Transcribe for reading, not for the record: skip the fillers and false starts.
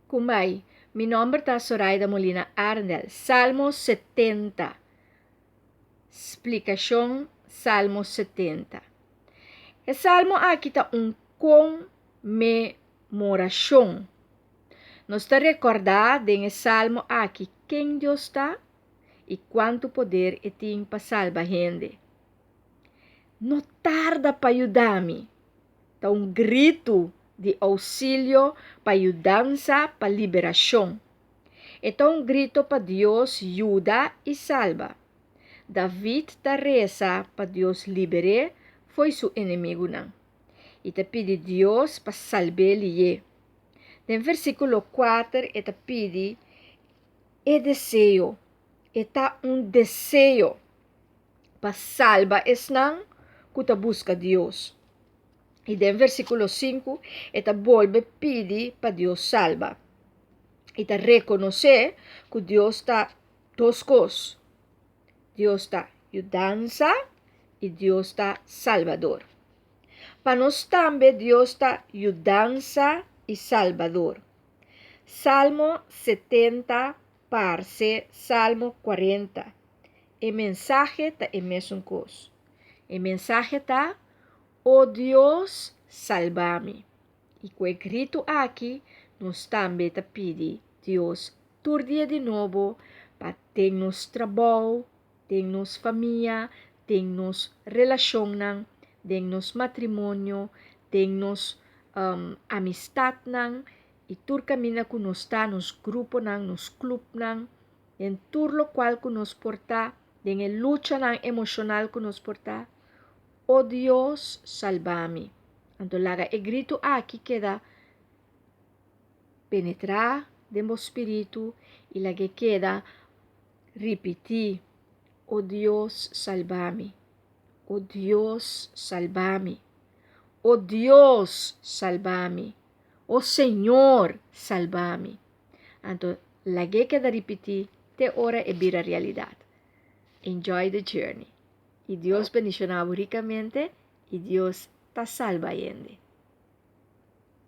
Kumbai, mi nòmber ta Soraida Molina Arendel. Salmo 70. Splikashon Salmo 70. E salmo aki ta un konmemorashon. Nos ta rekordá den e salmo aki ken Dios ta i kuantu poder e tin pa salba hende. No tarda pa yuda mi. Ta un gritu di ousilio pa yudansa pa liberashon. E ta un gritu pa Dios yuda i salba. David ta resa pa Dios liber'é fo'i su enemigunan i ta pidi Dios pa salb'é lié. Den versíkulo 4 e ta pidi e deseo, e ta un deseo pa salba esnan ku ta buska Dios. I den versíkulo 5 e ta bolbe pidi pa Dios salba. I ta rekonosé ku Dios ta dos kos. Dios ta yudansa i Dios ta salbador. Pa nos tambe Dios ta yudansa i salbador. Salmo 70 parse Salmo 40. E mensahe ta e mesun kos. E mensahe ta, O Dios, salba mi. I ku e gritu aki, nos tambe ta pidi Dios tur dia di nobo pa den nos trabou, den nos famia, den nos relashonnan, den nos matrimonio, den nos amistatnan i tur kaminda ku nos ta, nos gruponan, nos klupnan, den tur lokual ku nos por ta, den e luchanan emoshonal ku nos por ta. O Dios, salba mi. Anto laga e gritu aki keda penetrá den bo spiritu i lag'é keda ripití, O Dios, salba mi. O Dios, salba mi. O Dios, salba mi. O Señor, salba mi. Anto lag'é keda ripití te ora e bira realidat. Enjoy the journey. I Dios bendishoná bo rikamente i Dios ta salba hende.